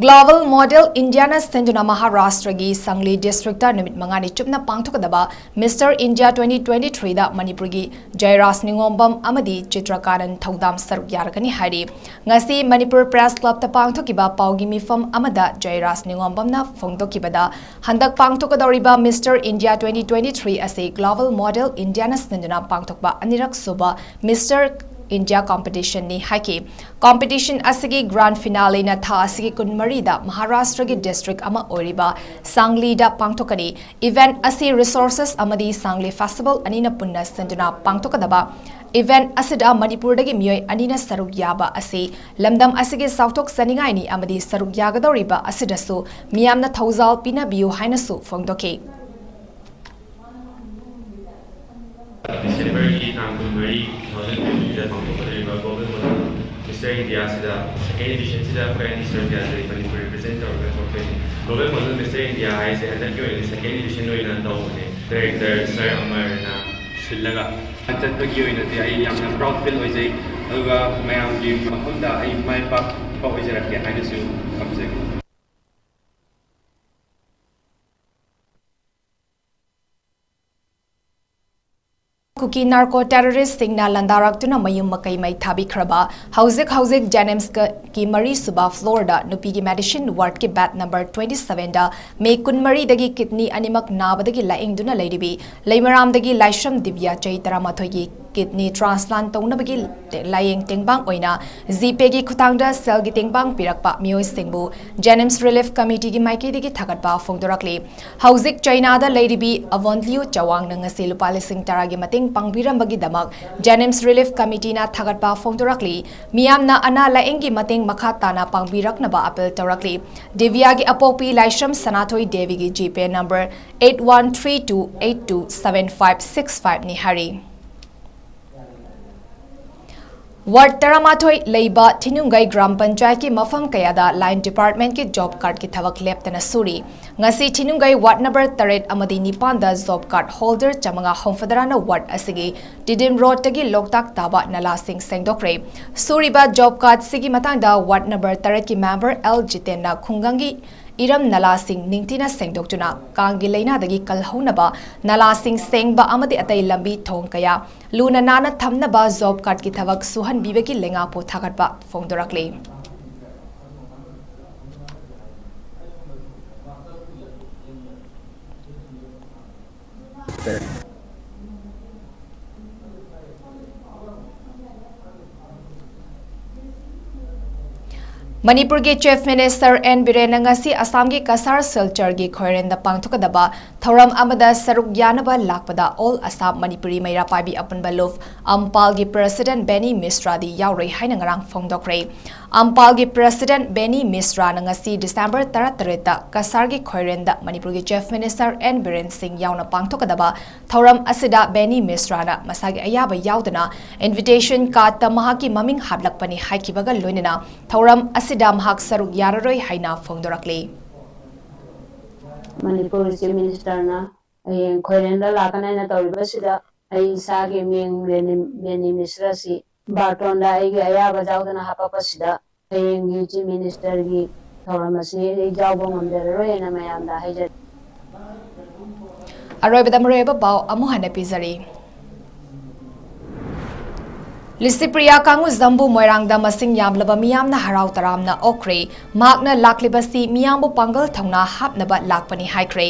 Global Model India-ꯅ ꯁꯤꯟꯗꯨꯅ ꯃꯍꯥꯔꯥꯁꯇ꯭ꯔꯒꯤ ꯁꯪꯂꯤ district-ꯇ ꯅꯨꯃꯤꯠ ꯃꯉꯥꯅꯤ ꯆꯨꯞꯅ ꯄꯥꯡꯊꯣꯛꯀꯗꯕ Mister India twenty twenty-three-ꯗ ꯃꯅꯤꯄꯨꯔꯒꯤ ꯖꯌꯔꯥꯖ ꯅꯤꯉꯣꯝꯕꯝ ꯑꯃꯗꯤ ꯆꯤꯇ꯭ꯔꯀꯥꯅꯟ ꯊꯧꯗꯥꯝ ꯁꯔꯨꯛ ꯌꯥꯔꯒꯅꯤ ꯍꯥꯏꯔꯤ꯫ ꯉꯁꯤ ꯃꯅꯤꯄꯨꯔ Press Club-ꯇ ꯄꯥꯡꯊꯣꯛꯈꯤꯕ ꯄꯥꯎꯒꯤ ꯃꯤꯐꯝ ꯑꯃꯗ ꯖꯌꯔꯥꯖ ꯅꯤꯉꯣꯝꯕꯝꯅ ꯐꯣꯡꯗꯣꯛꯈꯤꯕꯗ, ꯍꯟꯗꯛ ꯄꯥꯡꯊꯣꯛꯀꯗꯧꯔꯤꯕ Mister India twenty twenty-three ꯑꯁꯤ Global Model India-ꯅ ꯁꯤꯟꯗꯨꯅ ꯄꯥꯡꯊꯣꯛꯄ ꯑꯅꯤꯔꯛ ꯁꯨꯕ Mister India competition-ꯅꯤ ꯍꯥꯏꯈꯤ꯫ Competition ꯑꯁꯤꯒꯤ grand finale-ꯅ ꯊꯥ ꯑꯁꯤꯒꯤ ꯀꯨꯟꯃꯔꯤꯗ ꯃꯍꯥꯔꯥꯁꯇ꯭ꯔꯒꯤ district ꯑꯃ ꯑꯣꯏꯔꯤꯕ ꯁꯥꯡꯂꯤꯗ ꯄꯥꯡꯊꯣꯛꯀꯅꯤ꯫ Event ꯑꯁꯤ Resources ꯑꯃꯗꯤ ꯁꯥꯡꯂꯤ Festival ꯑꯅꯤꯅ ꯄꯨꯟꯅ ꯁꯤꯟꯗꯨꯅ ꯄꯥꯡꯊꯣꯛꯀꯗꯕ event ꯑꯁꯤꯗ ꯃꯅꯤꯄꯨꯔꯗꯒꯤ ꯃꯤꯑꯣꯏ ꯑꯅꯤꯅ ꯁꯔꯨꯛ ꯌꯥꯕ ꯑꯁꯤ ꯂꯝꯗꯝ ꯑꯁꯤꯒꯤ ꯆꯥꯎꯊꯣꯛꯆꯅꯤꯡꯉꯥꯏꯅꯤ ꯑꯃꯗꯤ ꯁꯔꯨꯛ ꯌꯥꯒꯗꯧꯔꯤꯕ ꯑꯁꯤꯗꯁꯨ ꯃꯤꯌꯥꯝꯅ ꯊꯧꯖꯥꯜ ꯄꯤꯅꯕꯤꯌꯨ ꯍꯥꯏꯅꯁꯨ ꯐꯣꯡꯗꯣꯛꯈꯤ꯫ December-ꯒꯤ ꯇꯥꯡ ꯀꯨꯟꯃꯔꯤ, two thousand twenty-three-ꯗ ꯄꯥꯡꯊꯣꯛꯀꯗꯧꯔꯤꯕ Global Model Mister India-ꯁꯤꯗ, second edition-ꯁꯤꯗ ꯑꯩꯈꯣꯏ ꯑꯅꯤ ꯁꯔꯨꯛ ꯌꯥꯖꯔꯤ, ꯃꯅꯤꯄꯨꯔ represent ꯇꯧꯔꯒ ꯊꯣꯛꯇꯣꯏꯅꯤ꯫ Global Model Mister India ꯍꯥꯏꯁꯦ ꯍꯟꯗꯛꯀꯤ ꯑꯣꯏꯅꯗꯤ second edition ꯑꯣꯏꯅ ꯇꯧꯕꯅꯦ꯫ Director Sir Amarꯅ ꯁꯤꯜꯂꯒ ꯆꯠꯄꯒꯤ ꯑꯣꯏꯅꯗꯤ ꯑꯩ ꯌꯥꯝꯅ proud feel ꯑꯣꯏꯖꯩ꯫ ꯑꯗꯨꯒ ꯃꯌꯥꯝꯒꯤ ꯃꯐꯝꯗ ꯑꯩ ꯃꯥꯏ ꯄꯥꯛꯄ ꯑꯣꯏꯖꯔꯛꯀꯦ ꯍꯥꯏꯅꯁꯨ ꯊꯝꯖꯒꯦ꯫ ꯀꯨꯀꯤ narco terroristꯁꯤꯡꯅ ꯂꯥꯟꯗꯥꯔꯛꯇꯨꯅ ꯃꯌꯨꯝ ꯃꯀꯩ ꯃꯩ ꯊꯥꯕꯤꯈ꯭ꯔꯕ ꯍꯧꯖꯤꯛ ꯍꯧꯖꯤꯛ JNIMSꯀꯤ ꯃꯔꯤꯁꯨꯕ floorꯗ ꯅꯨꯄꯤꯒꯤ medicine wardꯀꯤ bed number twenty sevenꯗ May ꯀꯨꯟꯃꯔꯤꯗꯒꯤ kidney ꯑꯅꯤꯃꯛ ꯅꯥꯕꯗꯒꯤ ꯂꯥꯌꯦꯡꯗꯨꯅ ꯂꯩꯔꯤꯕꯤ ꯂꯩꯃꯔꯥꯝꯗꯒꯤ ꯂꯥꯏꯁ꯭ꯔꯝ ꯗꯤꯕ꯭ꯌꯥ, ꯆꯍꯤ ꯇꯔꯥꯃꯥꯊꯣꯏꯒꯤ, kidney transplant ꯇꯧꯅꯕꯒꯤ ꯂꯥꯌꯦꯡ ꯇꯦꯡꯕꯥꯡ ꯑꯣꯏꯅ GPayꯒꯤ ꯈꯨꯠꯊꯥꯡꯗ ꯁꯦꯜꯒꯤ ꯇꯦꯡꯕꯥꯡ ꯄꯤꯔꯛꯄ ꯃꯤꯑꯣꯏꯁꯤꯡꯕꯨ JNIMS Relief Committeeꯒꯤ ꯃꯥꯏꯀꯩꯗꯒꯤ ꯊꯥꯒꯠꯄ ꯐꯣꯡꯗꯣꯔꯛꯂꯤ꯫ ꯍꯧꯖꯤꯛ ꯆꯥꯏꯅꯥꯗ ꯂꯩꯔꯤꯕꯤ ꯑꯕꯣꯟꯂꯤꯌꯨ ꯆꯋꯥꯡꯅ ꯉꯁꯤ ꯂꯨꯄꯥ ꯂꯤꯁꯤꯡ ꯇꯔꯥꯒꯤ ꯃꯇꯦꯡ ꯄꯥꯡꯕꯤꯔꯝꯕꯒꯤꯗꯃꯛ JNIMS Relief Committeeꯅ ꯊꯥꯒꯠꯄ ꯐꯣꯡꯗꯣꯔꯛꯂꯤ꯫ ꯃꯤꯌꯥꯝꯅ ꯑꯅꯥ ꯂꯥꯌꯦꯡꯒꯤ ꯃꯇꯦꯡ ꯃꯈꯥ ꯇꯥꯅ ꯄꯥꯡꯕꯤꯔꯛꯅꯕ appeal ꯇꯧꯔꯛꯂꯤ꯫ ꯗꯤꯕ꯭ꯌꯥꯒꯤ ꯑꯄꯣꯛꯄꯤ ꯂꯥꯏꯁ꯭ꯔꯝ ꯁꯅꯥꯊꯣꯏ ꯗꯦꯕꯤꯒꯤ GPay number eight one three two eight two seven five six fiveꯅꯤ ꯍꯥꯏꯔꯤ꯫ Ward ꯇꯔꯥꯃꯥꯊꯣꯏ ꯂꯩꯕ ꯊꯤꯅꯨꯡꯒꯩ ꯒ꯭ꯔꯥꯝ ꯄꯟꯆꯥꯌꯠꯀꯤ ꯃꯐꯝ ꯀꯌꯥꯗ line departmentꯀꯤ job cardꯀꯤ ꯊꯕꯛ ꯂꯦꯞꯇꯅ ꯁꯨꯔꯤ꯫ ꯉꯁꯤ ꯊꯤꯅꯨꯡꯒꯩ ward number ꯇꯔꯦꯠ ꯑꯃꯗꯤ ꯅꯤꯄꯥꯟꯗ job card holder ꯆꯥꯃꯉꯥ ꯍꯨꯝꯐꯨꯇꯔꯥꯅ ward ꯑꯁꯤꯒꯤ ꯇꯤꯗꯤꯝ roadꯇꯒꯤ ꯂꯣꯛꯇꯥꯛ ꯇꯥꯕ ꯅꯂꯥꯁꯤꯡ ꯁꯦꯡꯗꯣꯛꯈ꯭ꯔꯦ꯫ ꯁꯨꯔꯤꯕ job cardꯁꯤꯒꯤ ꯃꯇꯥꯡꯗ ward number ꯇꯔꯦꯠꯀꯤ member ꯑꯦꯜ ꯖꯤꯇꯦꯟꯅ ꯈꯨꯡꯒꯪꯒꯤ ꯏꯔꯝ ꯅꯂꯥꯁꯤꯡ ꯅꯤꯡꯊꯤꯅ ꯁꯦꯡꯗꯣꯛꯇꯨꯅ ꯀꯥꯡꯒꯤ ꯂꯥꯏꯅꯥꯗꯒꯤ ꯀꯜꯍꯧꯅꯕ ꯅꯂꯥꯁꯤꯡ ꯁꯦꯡꯕ ꯑꯃꯗꯤ ꯑꯇꯩ ꯂꯝꯕꯤ ꯊꯣꯡ ꯀꯌꯥ ꯂꯨꯅ ꯅꯥꯟꯅ ꯊꯝꯅꯕ job cardꯀꯤ ꯊꯕꯛ ꯁꯨꯍꯟꯕꯤꯕꯒꯤ ꯂꯩꯉꯥꯛꯄꯨ ꯊꯥꯒꯠꯄ ꯐꯣꯡꯗꯣꯔꯛꯂꯤ꯫ ꯃꯅꯤꯄꯨꯔꯒꯤ Chief Minister ꯑꯦꯟ ꯕꯤꯔꯦꯟꯅ ꯉꯁꯤ ꯑꯁꯥꯝꯒꯤ ꯀꯁꯥꯔ ꯁꯤꯜꯆꯔꯒꯤ ꯈꯣꯏꯔꯦꯟꯗ ꯄꯥꯡꯊꯣꯛꯀꯗꯕ ꯊꯧꯔꯝ ꯑꯃꯗ ꯁꯔꯨꯛ ꯌꯥꯅꯕ ꯂꯥꯛꯄꯗ All Assam Manipuri ꯃꯩꯔꯥ ꯄꯥꯏꯕꯤ ꯑꯄꯨꯟꯕ ꯂꯨꯞ, ꯑꯝꯄꯥꯜꯒꯤ President ꯕꯦꯅꯤ ꯃꯤꯁ꯭ꯔꯥꯗꯤ ꯌꯥꯎꯔꯣꯏ ꯍꯥꯏꯅ ꯉꯔꯥꯡ ꯐꯣꯡꯗꯣꯛꯈ꯭ꯔꯦ꯫ ꯑꯝꯄꯥꯜꯒꯤ President ꯕꯦꯅꯤ ꯃꯤꯁ꯭ꯔꯥꯅ ꯉꯁꯤ December ꯇꯔꯥꯇꯔꯦꯠꯇ ꯀꯁꯥꯔꯒꯤ ꯈꯣꯏꯔꯦꯟꯗ ꯃꯅꯤꯄꯨꯔꯒꯤ Chief Minister ꯑꯦꯟ ꯕꯤꯔꯦꯟ ꯁꯤꯡ ꯌꯥꯎꯅ ꯄꯥꯡꯊꯣꯛꯀꯗꯕ ꯊꯧꯔꯝ ꯑꯁꯤꯗ ꯕꯦꯅꯤ ꯃꯤꯁ꯭ꯔꯥꯅ ꯃꯁꯥꯒꯤ ꯑꯌꯥꯕ ꯌꯥꯎꯗꯅ invitation cardꯇ ꯃꯍꯥꯛꯀꯤ ꯃꯃꯤꯡ ꯍꯥꯞꯂꯛꯄꯅꯤ ꯍꯥꯏꯈꯤꯕꯒ ꯂꯣꯏꯅꯅ ꯊꯧꯔꯝ ꯑꯁꯤꯗ ꯃꯍꯥꯛ ꯁꯔꯨꯛ ꯌꯥꯔꯔꯣꯏ ꯍꯥꯏꯅ ꯐꯣꯡꯗꯣꯔꯛꯂꯤ꯫ ꯃꯅꯤꯄꯨꯔꯒꯤ ꯆꯤꯐ ꯃꯤꯅꯤꯁꯇꯔꯅ ꯍꯌꯦꯡ ꯈꯣꯏꯔꯦꯟꯗ ꯂꯥꯛꯀꯅꯤ ꯍꯥꯏꯅ ꯇꯧꯔꯤꯕꯁꯤꯗ, ꯑꯩ ꯏꯁꯥꯒꯤ ꯃꯤꯡ ꯔꯦꯅꯤ, ꯔꯦꯅꯤ ꯃꯤꯁ꯭ꯔꯥꯁꯤ ꯕꯥꯔꯇꯣꯟꯗ ꯑꯩꯒꯤ ꯑꯌꯥꯕ ꯌꯥꯎꯗꯅ ꯍꯥꯄꯛꯄꯁꯤꯗ, ꯍꯌꯦꯡꯒꯤ ꯆꯤꯐ ꯃꯤꯅꯤꯁꯇꯔꯒꯤ ꯊꯧꯔꯝ ꯑꯁꯤ ꯑꯩ ꯌꯥꯎꯕ ꯉꯝꯖꯔꯔꯣꯏ ꯍꯥꯏꯅ ꯃꯌꯥꯝꯗ ꯍꯥꯏꯖꯔꯤ꯫ ꯑꯔꯣꯏꯕꯗ ꯃꯔꯨꯑꯣꯏꯕ ꯄꯥꯎ ꯑꯃꯨꯛ ꯍꯟꯅ ꯄꯤꯖꯔꯤ꯫ ꯂꯤꯁꯤꯄ꯭ꯔꯤꯌꯥ ꯀꯥꯡꯉꯨꯖꯝꯕꯨ ꯃꯣꯏꯔꯥꯡꯗ ꯃꯁꯤꯡ ꯌꯥꯝꯂꯕ ꯃꯤꯌꯥꯝꯅ ꯍꯔꯥꯎ ꯇꯔꯥꯝꯅ ꯑꯣꯛꯈ꯭ꯔꯦ꯫ ꯃꯍꯥꯛꯅ ꯂꯥꯛꯂꯤꯕꯁꯤ ꯃꯤꯌꯥꯝꯕꯨ ꯄꯥꯡꯒꯜ ꯊꯧꯅꯥ ꯍꯥꯞꯅꯕ ꯂꯥꯛꯄꯅꯤ ꯍꯥꯏꯈ꯭ꯔꯦ꯫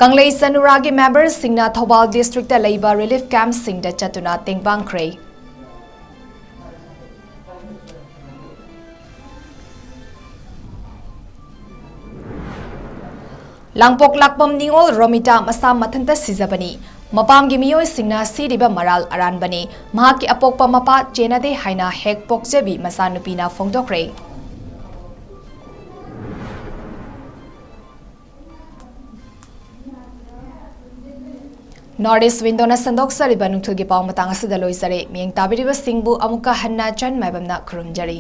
ꯀꯪꯂꯩ ꯆꯅꯨꯔꯥꯒꯤ ꯃꯦꯝꯕꯔꯁꯤꯡꯅ ꯊꯧꯕꯥꯜ ꯗꯤꯁꯇ꯭ꯔꯤꯛꯇ ꯂꯩꯕ ꯔꯤꯂꯤꯐ ꯀꯦꯝꯞꯁꯤꯡꯗ ꯆꯠꯇꯨꯅ ꯇꯦꯡꯕꯥꯡꯈ꯭ꯔꯦ꯫ ꯂꯥꯡꯄꯣꯛ ꯂꯥꯛꯄꯝ ꯅꯤꯉꯣꯜ ꯔꯣꯃꯤꯇꯥ ꯃꯁꯥ ꯃꯊꯟꯇ ꯁꯤꯖꯕꯅꯤ꯫ ꯃꯄꯥꯝꯒꯤ ꯃꯤꯑꯣꯏꯁꯤꯡꯅ ꯁꯤꯔꯤꯕ ꯃꯔꯥꯜ ꯑꯔꯥꯟꯕꯅꯤ, ꯃꯍꯥꯛꯀꯤ ꯑꯄꯣꯛꯄ ꯃꯄꯥ ꯆꯦꯟꯅꯗꯦ ꯍꯥꯏꯅ ꯍꯦꯛ ꯄꯣꯛꯆꯕꯤ ꯃꯆꯥꯅꯨꯄꯤꯅ ꯐꯣꯡꯗꯣꯛꯈ꯭ꯔꯦ꯫ ꯅꯣꯔꯠ ꯏꯁ ꯋꯤꯟꯗꯣꯅ ꯁꯟꯗꯣꯛꯆꯔꯤꯕ ꯅꯨꯡꯊꯤꯜꯒꯤ ꯄꯥꯎ ꯃꯇꯥꯡ ꯑꯁꯤꯗ ꯂꯣꯏꯖꯔꯦ꯫ ꯃꯤꯠꯌꯦꯡ ꯇꯥꯕꯤꯔꯤꯕꯁꯤꯡꯕꯨ ꯑꯃꯨꯛꯀ ꯍꯟꯅ ꯆꯟ ꯃꯥꯏꯕꯝꯅ ꯈꯨꯔꯨꯝꯖꯔꯤ꯫